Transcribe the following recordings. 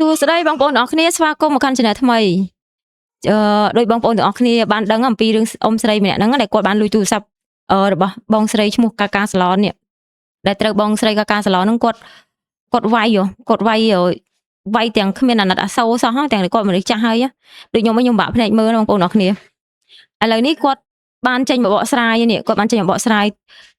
សួស្តីបងប្អូនទាំងអស់គ្នាស្វាគមន៍មកកាន់ Channel ថ្មីអឺដោយបងប្អូនទាំងអស់គ្នាបានដឹងអំពីរឿងអ៊ំស្រីម្នាក់ហ្នឹងដែលគាត់បានលួចទូរស័ព្ទរបស់បងស្រីឈ្មោះកាកាសាឡននេះដែលត្រូវបងស្រីកាកាសាឡនហ្នឹងគាត់គាត់វាយហ៎គាត់វាយហ៎វាយទាំងគ្មានអាណិតអាសូរសោះហ្នឹងទាំងដែលគាត់មនុស្សចាស់ហើយហ៎ដូចខ្ញុំវិញខ្ញុំបាក់ភ្នែកមើលណាបងប្អូនទាំងអស់គ្នាឥឡូវនេះគាត់បានចេញមកបកស្រាយនេះគាត់បានចេញមកបកស្រាយ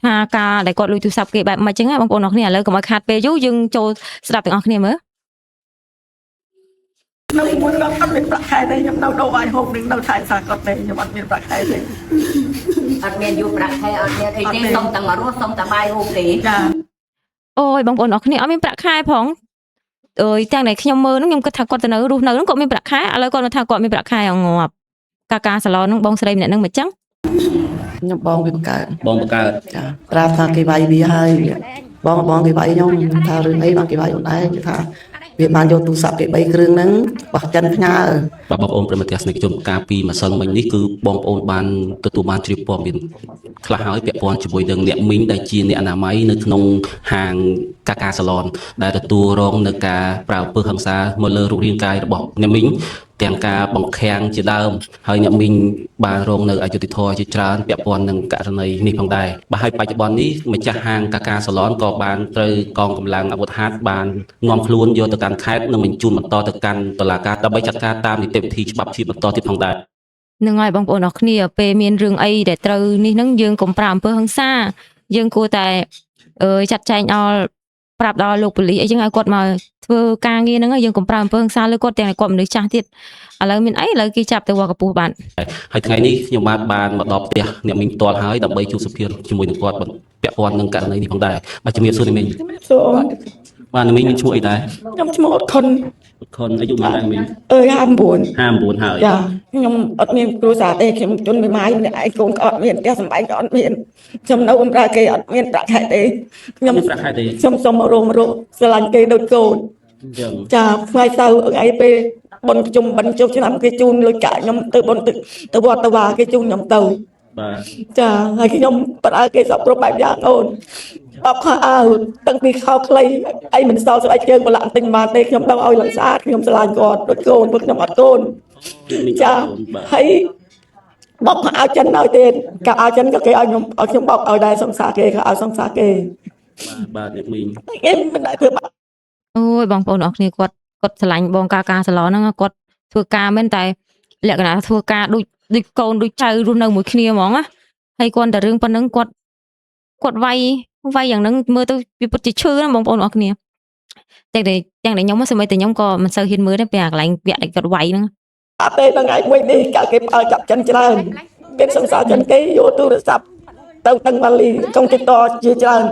ថាការដែលគាត់លួចទូរស័ព្ទគេបែបម៉េចចឹងណាបងប្អូនទាំងអស់គ្នាឥឡូវកុំឲ្យខាតពេលយូរយើងចូលស្ដាប់ទាំងអស់គ្នាមើល នៅមួយខ្ញុំអត់មានប្រាក់ខែទេខ្ញុំនៅដូរបាយហូបនឹងនៅថែសាគាត់ទេខ្ញុំអត់មានប្រាក់ខែទេ អត់មានយូរប្រាក់ខែអត់មានអីទេសុំតែមករស់សុំតែបាយហូបទេ ចា អូយបងប្អូនអរគ្នាអត់មានប្រាក់ខែផងអើយទាំងដែលខ្ញុំមើលហ្នឹងខ្ញុំគិតថាគាត់ទៅនៅរស់នៅហ្នឹងគាត់មានប្រាក់ខែឥឡូវគាត់មកថាគាត់មានប្រាក់ខែអងាប់កាកាសាឡនហ្នឹងបងស្រីម្នាក់ហ្នឹងមិនចឹង ខ្ញុំបងវាបង្កើត បងបង្កើត ចាប្រាប់ថាគេវាយវាហើយបងបងគេវាយខ្ញុំខ្ញុំថារឿងអីបានគេវាយអូនឯងគេថាវាបានយកទូរស័ព្ទគេ3គ្រឿងហ្នឹងបោះចិនផ្ញើ បាទបងប្អូនប្រិមត្តទស្សនិកជនកាលពីម្សិលមិញនេះគឺបងប្អូនបានទទួលបានជ្រាបព័ត៌មានខ្លះហើយពាក់ព័ន្ធជាមួយនឹងអ្នកមីងដែលជាអ្នកអនាម័យនៅក្នុងហាងកាកាសាឡនដែលទទួលរងនៅការប្រើអំពើហិង្សាមកលើរូបរាងកាយរបស់អ្នកមីងទាំងការបង្ខាំងជាដើមហើយអ្នកមីងបានរងនៅអយុត្តិធម៌ជាច្រើនពាក់ព័ន្ធនឹងករណីនេះផងដែរបាទហើយបច្ចុប្បន្ននេះម្ចាស់ហាងកាកាសាឡនក៏បានត្រូវកងកម្លាំងអាវុធហត្ថបាននាំខ្លួនយកទៅកាន់ខេត្តនិងបញ្ជូនបន្តទៅកាន់តុលាការដើម្បីចាត់ការតាមនីតិវិធីច្បាប់ជាបន្តទៀតផងដែរ ហ្នឹងហើយបងប្អូនអរគ្នាពេលមានរឿងអីដែលត្រូវនេះហ្នឹងយើងកុំប្រើអំពើហិង្សាយើងគួរតែអឺចាត់ចែងដល់ប្រាប់ដល់លោកប៉ូលីសអីចឹងឲ្យគាត់មកធ្វើការងារហ្នឹងហើយយើងកុំប្រើអំពើហិង្សាលើគាត់ទាំងតែគាត់មនុស្សចាស់ទៀតឥឡូវមានអីឥឡូវគេចាប់ទៅវត្តកពស់បាន ហើយថ្ងៃនេះខ្ញុំបាទបានមកដល់ផ្ទះអ្នកមីងផ្ទាល់ហើយដើម្បីជួបសម្ភាសន៍ជាមួយនឹងគាត់ពាក់ព័ន្ធនឹងករណីនេះផងដែរបាទជំរាបសួរអ្នកមីង សួរអូន បាទអ្នកមីងមានឈ្មោះអីដែរ ខ្ញុំឈ្មោះអត់ខុន ខុនអាយុប៉ុន្មានដែរអ្នកមីង អើយ59 59ហើយ ចាខ្ញុំអត់មានគ្រួសារទេខ្ញុំជនមេម៉ាយម្នាក់ឯងកូនក៏អត់មានផ្ទះសម្បែងក៏អត់មានខ្ញុំនៅបំរើគេអត់មានប្រាក់ខែទេខ្ញុំ មានប្រាក់ខែទេ ខ្ញុំសុំមករស់មករស់ស្រឡាញ់គេដូចកូន អញ្ចឹង ចាថ្ងៃសៅរ៍ថ្ងៃពេលបុណ្យជុំបិណ្ឌជុំឆ្នាំគេជូនលុយកាក់ខ្ញុំទៅបុណ្យទៅវត្តទៅវាគេជូនខ្ញុំទៅ បាទ ចាហើយខ្ញុំប្រើគេសពគ្រប់បែបយ៉ាងអូនបបខោអាវតាំងពីខោខ្លីអីមិនសល់ស្បែកជើងប្រឡាក់ទិញបានទេខ្ញុំដឹងឲ្យឡើងស្អាតខ្ញុំស្រឡាញ់គាត់ដូចកូនព្រោះខ្ញុំអត់កូន អ្នកមីង ចា បាទ ហើយបបខោអាវចិនឲ្យទៀតកាអាវចិនក៏គេឲ្យខ្ញុំឲ្យខ្ញុំបោកឲ្យដែរសង្សារគេក៏ឲ្យសង្សារគេ បាទអ្នកមីង តែគេមិនដែលធ្វើបាប អូយបងប្អូនអរគ្នាគាត់គាត់ស្រឡាញ់បងកាកាសាឡនហ្នឹងគាត់ធ្វើការមែនតែលក្ខណៈធ្វើការដូចដូចកូនដូចចៅរស់នៅមួយគ្នាហ្មងណាហើយគាត់តែរឿងប៉ុណ្ណឹងគាត់គាត់វាយវាយយ៉ាងហ្នឹងមើលទៅវាពិតជាឈឺណាបងប្អូនអរគ្នាទាំងតែទាំងតែខ្ញុំសម្បីតែខ្ញុំក៏មិនសូវហ៊ានមើលដែរពេលអាកន្លែងវគ្គដែលគាត់វាយហ្នឹង អត់ទេដល់ថ្ងៃមួយនេះកាលគេផ្អើលចាប់ចិនច្រើនគេសង្សារចិនគេយកទូរស័ព្ទទៅតឹងម៉ាលីកុងទីតជាច្រើន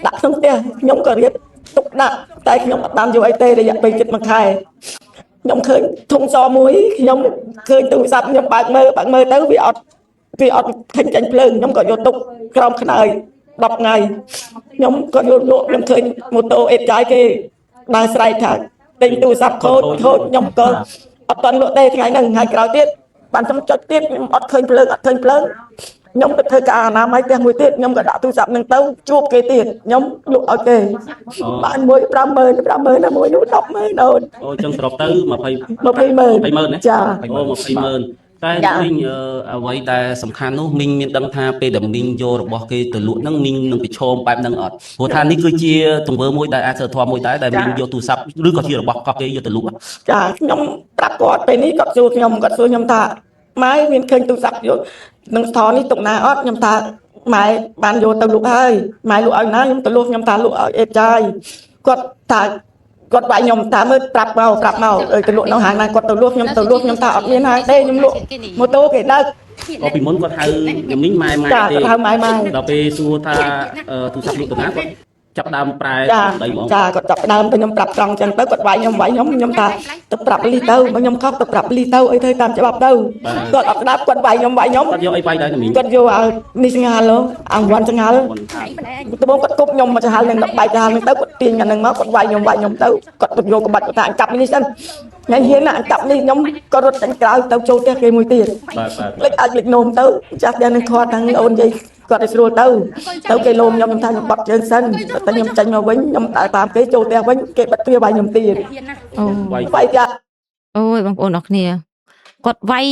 ដាក់ក្នុងផ្ទះខ្ញុំក៏រៀបទុកដាក់តែខ្ញុំអត់បានយកអីទេរយៈពេលជិតមួយខែខ្ញុំឃើញធុងសមួយខ្ញុំឃើញទូរស័ព្ទខ្ញុំបើកមើលបើកមើលទៅវាអត់វាអត់ឃើញចាញ់ភ្លើងខ្ញុំក៏យកទុកក្រោមខ្នើយ10ថ្ងៃខ្ញុំក៏យកលក់ខ្ញុំឃើញម៉ូតូអេតចាយគេដើរស្រែកថាទិញទូរស័ព្ទខូចខូចខ្ញុំក៏អត់តាន់លក់ទេថ្ងៃហ្នឹងថ្ងៃក្រោយទៀតបានខ្ញុំចុចទៀតខ្ញុំអត់ឃើញភ្លើងអត់ឃើញភ្លើងខ្ញុំទៅធ្វើការអនាម័យផ្ទះមួយទៀតខ្ញុំក៏ដាក់ទូរស័ព្ទហ្នឹងទៅជួបគេទៀតខ្ញុំលក់ឲ្យគេបានមួយ50000 50000ណាមួយនោះ100000អូន អូអញ្ចឹងសរុបទៅ20 200,000 20,000ណា ចា អូ20,000តែ ចា មីងអ្វីដែលសំខាន់នោះមីងមានដឹងថាពេលដែលមីងយករបស់គេទៅលក់ហ្នឹងមីងនឹងប្រឈមបែបហ្នឹងអត់ព្រោះថានេះគឺជាទង្វើមួយដែលអាចសីលធម៌មួយដែរដែលមីងយកទូរស័ព្ទឬក៏ជារបស់កោះគេយកទៅលក់ ចាខ្ញុំប្រាប់គាត់ពេលនេះគាត់សួរខ្ញុំគាត់សួរខ្ញុំថាម៉ែមានឃើញទូរស័ព្ទយកនឹងស្ថនេះទុកណាអត់ខ្ញុំថាម៉ែបានយកទៅលក់ហើយម៉ែលក់ឲ្យណាខ្ញុំទៅលក់ខ្ញុំថាលក់ឲ្យអេតចាយគាត់ថាគាត់វាយខ្ញុំថាមើលប្រាប់មកប្រាប់មកអើយទៅលក់នៅហាងណាគាត់ទៅលក់ខ្ញុំទៅលក់ខ្ញុំថាអត់មានហាងទេខ្ញុំលក់ម៉ូតូគេដឹក អូពីមុនគាត់ហៅអ្នកមីងម៉ែម៉ែ ចា ទេ គាត់ហៅម៉ែម៉ែ ដល់ពេលសួរថាទូរស័ព្ទលក់ទៅណាគាត់ចាប់ដើមប្រែ ចា ដីហ្មង ចាគាត់ចាប់ដើមទៅខ្ញុំប្រាប់ត្រង់ចឹងទៅគាត់វាយខ្ញុំវាយខ្ញុំខ្ញុំថាទៅប្រាប់ប៉ូលីសទៅបើខ្ញុំខុសទៅប្រាប់ប៉ូលីសទៅអីធ្វើតាមច្បាប់ទៅគាត់អត់ស្ដាប់គាត់វាយខ្ញុំវាយខ្ញុំ គាត់យកអីវាយដែរអ្នកមីង គាត់យកឲ្យនេះចង្ហាល់ហ៎អង្វាន់ចង្ហាល់ដំបូងគាត់គប់ខ្ញុំមកចង្ហាល់នឹងដល់បែកចង្ហាល់នឹងទៅគាត់ទាញអានឹងមកគាត់វាយខ្ញុំវាយខ្ញុំទៅគាត់ទៅយកក្បាច់គាត់ថាអញកាប់នេះសិនថ្ងៃហ៊ានណាអញកាប់នេះខ្ញុំក៏រត់ចេញក្រៅទៅចូលផ្ទះគេមួយទៀត បាទបាទ លិចអាចលិចនោមទៅចាស់ផ្ទះនឹងខាត់ทั้ងអូនយាយ គាត់ឲ្យស្រួលទៅទៅគេលោមខ្ញុំខ្ញុំថាខ្ញុំបត់ជើងសិនតែខ្ញុំចេញមកវិញខ្ញុំដើរតាមគេចូលផ្ទះវិញគេបិទទ្វារវាយខ្ញុំទៀត អូ វាយ វាយចា អូយបងប្អូនអរគ្នាគាត់វាយ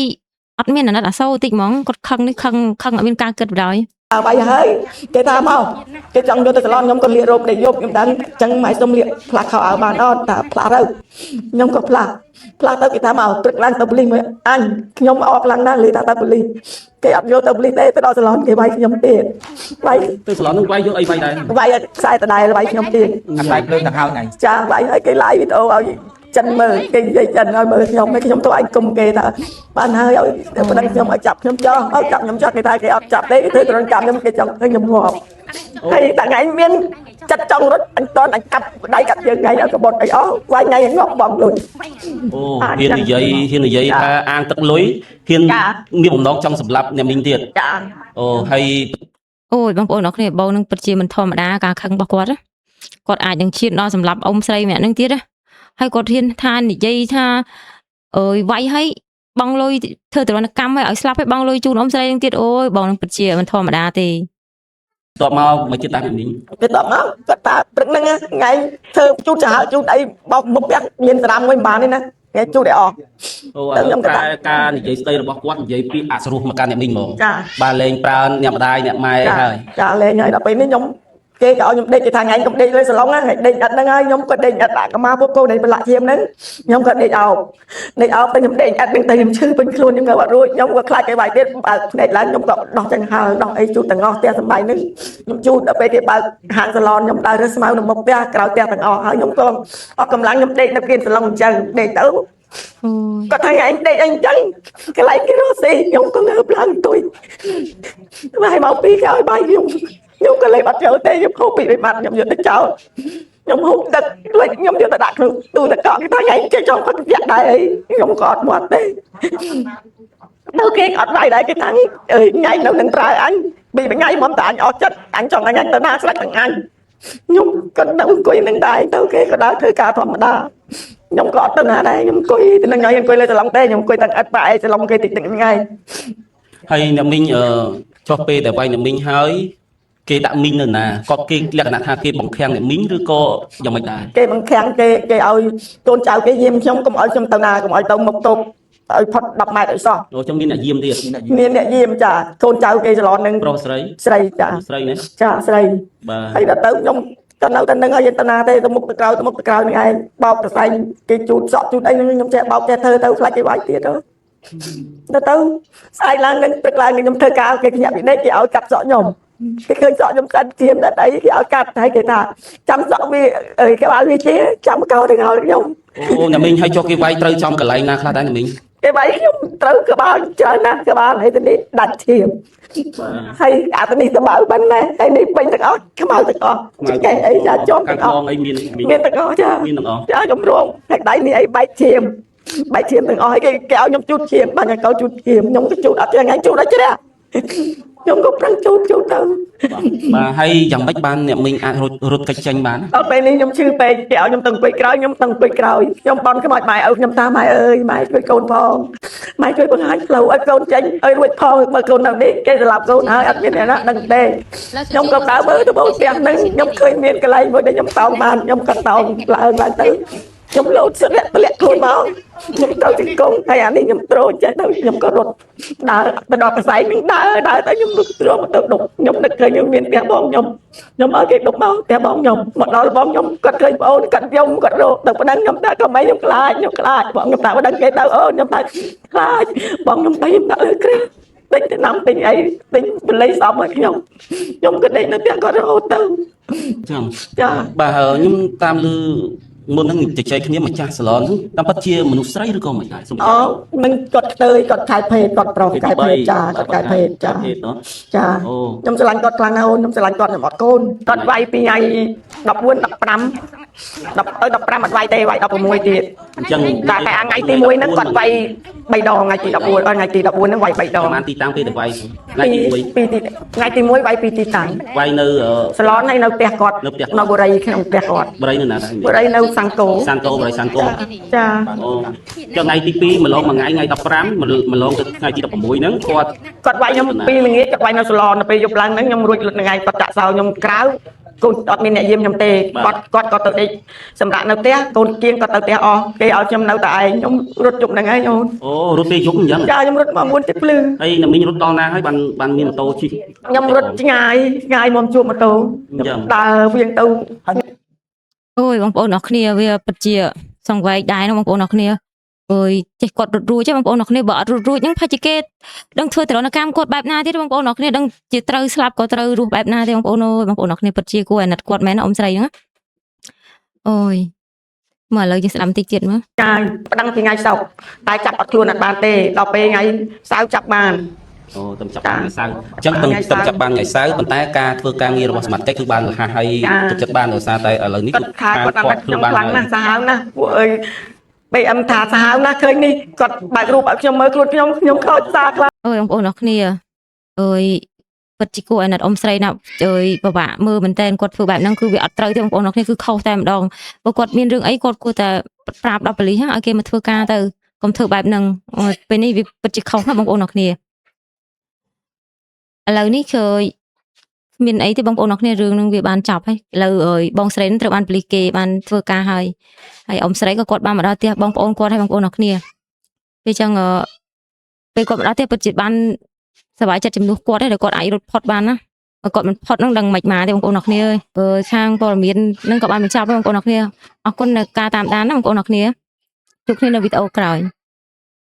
អត់មានអាណិតអាសូរតិចហ្មងគាត់ខឹងនេះខឹងខឹងអត់មានការគិតបណ្ដោយ វាយហើយគេថាមកគេចង់យកទៅសាឡនខ្ញុំក៏លាករោបដេកយប់ខ្ញុំដឹងអញ្ចឹងម៉ែសុំលាកផ្លាស់ខោអាវបានអត់ថាផ្លាស់ទៅខ្ញុំក៏ផ្លាស់ផ្លាស់ទៅគេថាមកព្រឹកឡើងទៅប៉ូលីសមួយអញខ្ញុំអកឡើងណាស់លីថាទៅប៉ូលីសគេអត់យកទៅប៉ូលីសទេទៅដល់សាឡនគេវាយខ្ញុំទៀតវាយ ទៅសាឡននឹងវាយយកអីវាយដែរ វាយខ្សែដដែលវាយខ្ញុំទៀត អាតែភ្លើងទាំងហើយថ្ងៃ ចាវាយឲ្យគេឡាយវីដេអូឲ្យចិនមើលគេនិយាយចិនឲ្យមើលខ្ញុំហើយខ្ញុំទៅឯងគុំគេថាបានហើយឲ្យប្តឹងខ្ញុំឲ្យចាប់ខ្ញុំចោះឲ្យចាប់ខ្ញុំចោះគេថាគេអត់ចាប់ទេគេធ្វើត្រង់កម្មខ្ញុំគេចង់ឲ្យខ្ញុំងាប់ហើយតែថ្ងៃមានចិត្តចង់រត់អញតន់អញកាប់ដៃកាប់ជើងថ្ងៃឲ្យកបត់អីអស់វាយថ្ងៃងាប់បងលុយ អូហ៊ាននិយាយហ៊ាននិយាយថាអាងទឹកលុយហ៊ានមានបំណងចង់សម្លាប់អ្នកមីងទៀត ចា អូហើយ អូយបងប្អូនអរគ្នាបងនឹងពិតជាមិនធម្មតាការខឹងរបស់គាត់ណាគាត់អាចនឹងឈានដល់សម្លាប់អ៊ំស្រីម្នាក់នឹងទៀតណាហើយគាត់ហ៊ានថានិយាយថាអើយវាយឲ្យបងលុយធ្វើទរណកម្មឲ្យឲ្យស្លាប់ឲ្យបងលុយជូនអ៊ំស្រីនឹងទៀតអូយបងនឹងពិតជាមិនធម្មតាទេ តបមកមកចិត្តតាមអ្នកមីង គេតបមកគាត់ថាព្រឹកហ្នឹងថ្ងៃធ្វើជូតចាហើជូតអីបោកមុខផ្ទះមានស្រាមមួយមិនបានទេណាថ្ងៃជូតឲ្យអស់ អូឥឡូវការការនិយាយស្ដីរបស់គាត់និយាយពីអសរោះមកកាន់អ្នកមីងហ្មង ចា បាទលែងប្រើអ្នកម្ដាយអ្នកម៉ែហើយ ចាលេងហើយដល់ពេលនេះខ្ញុំគេក៏ឲ្យខ្ញុំដេកគេថាថ្ងៃកុំដេកលើសាឡុងហ្នឹងដេកអត់ហ្នឹងហើយខ្ញុំក៏ដេកអត់ដាក់កម្មាពួកកូននៃប្រឡាក់ឈាមហ្នឹងខ្ញុំក៏ដេកអោបដេកអោបទៅខ្ញុំដេកអត់ហ្នឹងទៅខ្ញុំឈឺពេញខ្លួនខ្ញុំក៏អត់រួចខ្ញុំក៏ខ្លាចគេវាយទៀតបើកភ្នែកឡើងខ្ញុំក៏ដោះចង្ហើដោះអីជូតទាំងអស់ផ្ទះសម្បែងហ្នឹងខ្ញុំជូតដល់ពេលគេបើកហាងសាឡនខ្ញុំដើររើសស្មៅនៅមុខផ្ទះក្រោយផ្ទះទាំងអស់ហើយខ្ញុំក៏អត់កម្លាំងខ្ញុំដេកនៅគៀនសាឡុងអញ្ចឹងដេកទៅ អូយ គាត់ថាថ្ងៃដេកអីអញ្ចឹងកន្លែងគេរស់ស៊ីខ្ញុំក៏ងើបឡើងអង្គុយហើយមកពីគេឲ្យបាយខ្ញុំខ្ញុំក៏លេបអត់ចូលទេខ្ញុំហូបពីរបាត់ខ្ញុំយកទៅចោលខ្ញុំហូបទឹកលិចខ្ញុំយកទៅដាក់ក្នុងទូទឹកកកគេថាថ្ងៃចេះចង់គាត់ពាក់ដែរអីខ្ញុំក៏អត់មាត់ទេនៅគេអត់វាយដែរគេថាអើយថ្ងៃនៅនឹងប្រើអញពីថ្ងៃមុនតែអញអស់ចិត្តអញចង់អញទៅណាស្លាច់ទាំងអញខ្ញុំក៏នៅអង្គុយនឹងដែរទៅគេក៏ដើរធ្វើការធម្មតាខ្ញុំក៏អត់ទៅណាដែរខ្ញុំអង្គុយទៅនឹងថ្ងៃអង្គុយលើសាឡុងទេខ្ញុំអង្គុយទាំងឥតប៉ាឯសាឡុងគេតិចតិចថ្ងៃ ហើយអ្នកមីងអឺចុះពេលដែលវាយអ្នកមីងហើយគេដាក់មីងនៅណាគាត់គេលក្ខណៈថាគេបង្ខាំងអ្នកមីងឬក៏យ៉ាងម៉េចដែរ គេបង្ខាំងគេគេឲ្យកូនចៅគេយាមខ្ញុំកុំឲ្យខ្ញុំទៅណាកុំឲ្យទៅមុខតូបឲ្យផុត10ម៉ែត្រឲ្យសោះ អូចឹងមានអ្នកយាមទៀត មានអ្នកយាមចាកូនចៅគេចលននឹង ប្រុសស្រី ស្រីចា ស្រីណា ចាស្រី បាទ ហើយដល់ទៅខ្ញុំទៅនៅតែនឹងហើយយើងទៅណាទេទៅមុខទៅក្រោយទៅមុខទៅក្រោយនឹងឯងបោកប្រសែងគេជូតសក់ជូតអីហ្នឹងខ្ញុំចេះបោកចេះធ្វើទៅខ្លាចគេវាយទៀតទៅដល់ទៅស្អែកឡើងនឹងព្រឹកឡើងនឹងខ្ញុំធ្វើការគេភ្ញាក់ពីដេកគេឲ្យកាត់សក់ខ្ញុំគេឃើញសក់ខ្ញុំកាត់ជាមដល់អីគេឲ្យកាត់ហើយគេថាចាំសក់វាអើយក្បាលវាជាចាំកោទៅឲ្យខ្ញុំ អូអ្នកមីងហើយចុះគេវាយត្រូវចំកន្លែងណាខ្លះដែរអ្នកមីង គេវាយខ្ញុំត្រូវក្បាលច្រើនណាស់ក្បាលហើយទៅនេះដាច់ឈាមហើយអាទៅនេះតបៅបានណែហើយនេះពេញទាំងអស់ខ្មៅទាំងអស់ចង្កេះអីចាជាប់ ខា ទាំងអស់ ងខ្នងអីមានមីង មានទាំងអស់ចា មានទាំងអស់ ចាខ្ញុំរងហើយដៃនេះអីបែកឈាមបែកឈាមទាំងអស់ហើយគេគេឲ្យខ្ញុំជូតឈាមបាញ់ឲ្យកោជូតឈាមខ្ញុំក៏ជូតអត់ថ្ងៃជូតដល់ជ្រះខ្ញុំក៏ប្រឹងជូតជូតទៅ បាទហើយយ៉ាងម៉េចបានអ្នកមីងអាចរត់រត់គេចចេញបាន ដល់ពេលនេះខ្ញុំឈឺពេកគេឲ្យខ្ញុំទៅអង្គុយក្រោយខ្ញុំទៅអង្គុយក្រោយខ្ញុំបន់ខ្មោចម៉ែឪខ្ញុំតាមម៉ែអើយម៉ែជួយកូនផងម៉ែជួយបង្ហាញផ្លូវឲ្យកូនចេញឲ្យរួចផងបើកូននៅនេះគេស្លាប់កូនហើយអត់មានអ្នកណាដឹងទេខ្ញុំក៏ដើរមើលទៅបងផ្ទះហ្នឹងខ្ញុំឃើញមានកន្លែងមួយដែលខ្ញុំតោងបានខ្ញុំក៏តោងឡើងឡើងទៅខ្ញុំលោតស្លាក់ធ្លាក់ខ្លួនមកខ្ញុំទៅជង្គង់ហើយអានេះខ្ញុំត្រូចេះទៅខ្ញុំក៏រត់ដើរទៅដល់កសែងនឹងដើរដើរទៅខ្ញុំរត់ទ្រាំទៅដុកខ្ញុំនឹកឃើញខ្ញុំមានផ្ទះបងខ្ញុំខ្ញុំឲ្យគេដុកមកផ្ទះបងខ្ញុំមកដល់បងខ្ញុំគាត់ឃើញប្អូនគាត់យំគាត់រកទៅប្តឹងខ្ញុំថាកុំអីខ្ញុំខ្លាចខ្ញុំខ្លាចបងខ្ញុំថាប្តឹងគេទៅអូនខ្ញុំថាខ្លាចបងខ្ញុំទៅខ្ញុំដាក់លើគ្រែទិញទៅណាំទិញអីទិញបល័យសំឲ្យខ្ញុំខ្ញុំក៏ដេកនៅផ្ទះគាត់រហូតទៅ ចឹង ចា បាទខ្ញុំតាមឮមុនហ្នឹងជជែកគ្នាម្ចាស់សាឡនហ្នឹងតាមពិតជាមនុស្សស្រីឬក៏មិនដែរសូម អូនឹងគាត់ខ្ទើយគាត់ខែភេទគាត់ប្រុសខែភេទចាគាត់ខែភេទចា ភេទเนาะ ចា អូ ខ្ញុំស្រឡាញ់គាត់ខ្លាំងណាស់អូនខ្ញុំស្រឡាញ់គាត់ខ្ញុំអត់កូនគាត់វាយពីថ្ងៃ14 15 10ទៅ15អត់វាយទេវាយ16ទៀត អញ្ចឹង តែតែថ្ងៃទី1ហ្នឹងគាត់វាយ3ដងថ្ងៃទី14អត់ថ្ងៃទី14ហ្នឹងវាយ3ដង ប្រហែលទីតាំងពេលទៅវាយថ្ងៃទី1 ពីរទីថ្ងៃទី1វាយពីរទីតាំង វាយនៅ សាឡនហើយនៅផ្ទះគាត់ នៅផ្ទះ នៅបុរីក្នុងផ្ទះគាត់ បរិយនៅណាដែរ បុរីនៅ សាំងកោ សានកោបរិសានកោ ចា អូចុះថ្ងៃទី2ម្លងមួយថ្ងៃថ្ងៃ15ម្លងទៅថ្ងៃទី16ហ្នឹងគាត់ គាត់វាយខ្ញុំពីល្ងាចគាត់វាយនៅសាឡនដល់ពេលយប់ឡើងហ្នឹងខ្ញុំរួចលុតថ្ងៃគាត់ចាក់សោខ្ញុំក្រៅកូនអត់មានអ្នកយាមខ្ញុំទេគាត់គាត់ក៏ទៅដេកសម្រាប់នៅផ្ទះកូនគៀងក៏ទៅផ្ទះអស់គេឲ្យខ្ញុំនៅតែឯងខ្ញុំរត់យប់ហ្នឹងឯងអូន អូរត់ពេលយប់អញ្ចឹង ចាខ្ញុំរត់មក9ទីភ្លឺ ហើយអ្នកមីងរត់ដល់ណាហើយបានបានមានម៉ូតូជិះ ខ្ញុំរត់ឆ្ងាយឆ្ងាយមកជួបម៉ូតូ អញ្ចឹង ដើរវៀងទៅ អូយបងប្អូនអរគ្នាវាពិតជាសង្វេគដែរណាបងប្អូនអរគ្នាអើយចេះគាត់រត់រួចទេបងប្អូនអរគ្នាបើអត់រត់រួចហ្នឹងប្រហែលជាគេដឹងធ្វើទរណកម្មគាត់បែបណាទៀតបងប្អូនអរគ្នាដឹងជាត្រូវស្លាប់ក៏ត្រូវរស់បែបណាទេបងប្អូនអើយបងប្អូនអរគ្នាពិតជាគួរអាណិតគាត់មែនណាអ៊ំស្រីហ្នឹងណាអូយមកឥឡូវយើងស្ដាប់បន្តិចទៀតមើល ចាប្តឹងពីថ្ងៃសុក្រតែចាប់អត់ខ្លួនអត់បានទេដល់ពេលថ្ងៃសៅរ៍ចាប់បាន អូតំចាប់បានថ្ងៃសៅរ៍អញ្ចឹងតំតំចាប់បានថ្ងៃសៅរ៍ប៉ុន្តែការធ្វើការងាររបស់សមត្ថកិច្ចគឺបានលះហើយទុកចិត្តបានដោយសារតែឥឡូវនេះ គាត់ថាគាត់អាណិតខ្ញុំ បាន ខ្លាំងណាស់សាហាវណាស់ពួកអើយ BM ថាសាហាវណាស់ឃើញនេះគាត់បើករូបឲ្យខ្ញុំមើលខ្លួនខ្ញុំខ្ញុំខូចសារខ្លាំង អូយបងប្អូនអរគ្នាអើយពិតជាគួរអាណិតអ៊ំស្រីណាស់អើយពិបាកមើលមែនតើគាត់ធ្វើបែបហ្នឹងគឺវាអត់ត្រូវទេបងប្អូនអរគ្នាគឺខុសតែម្ដងបើគាត់មានរឿងអីគាត់គួរតែប្រាប់ដល់ប៉ូលីសហ្នឹងឲ្យគេមកធ្វើការទៅកុំធ្វើបែបហ្នឹងអូយពេលនេះវាពិតជាខុសណាស់បងប្អូនអរគ្នាឥឡូវនេះគឺគ្មានអីទេបងប្អូនអរគ្នារឿងហ្នឹងវាបានចប់ហើយឥឡូវអើយបងស្រីហ្នឹងត្រូវបានប៉ូលីសគេបានធ្វើការហើយហើយអ៊ំស្រីក៏គាត់បានមកដល់ផ្ទះបងប្អូនគាត់ហើយបងប្អូនអរគ្នាពេលចឹងអឺ ពេលគាត់មកដល់ផ្ទះពិតជាបានសប្បាយចិត្តជំនួសគាត់ហើយដែលគាត់អាចរត់ផុតបានណាបើគាត់មិនផុតហ្នឹងដឹងមិនមកទេបងប្អូនអរគ្នាអើយបើខាងព័ត៌មានហ្នឹងក៏បានបញ្ចប់ហើយបងប្អូនអរគ្នាអរគុណនៅការតាមដានណាបងប្អូនអរគ្នាជួបគ្នានៅវីដេអូក្រោយ។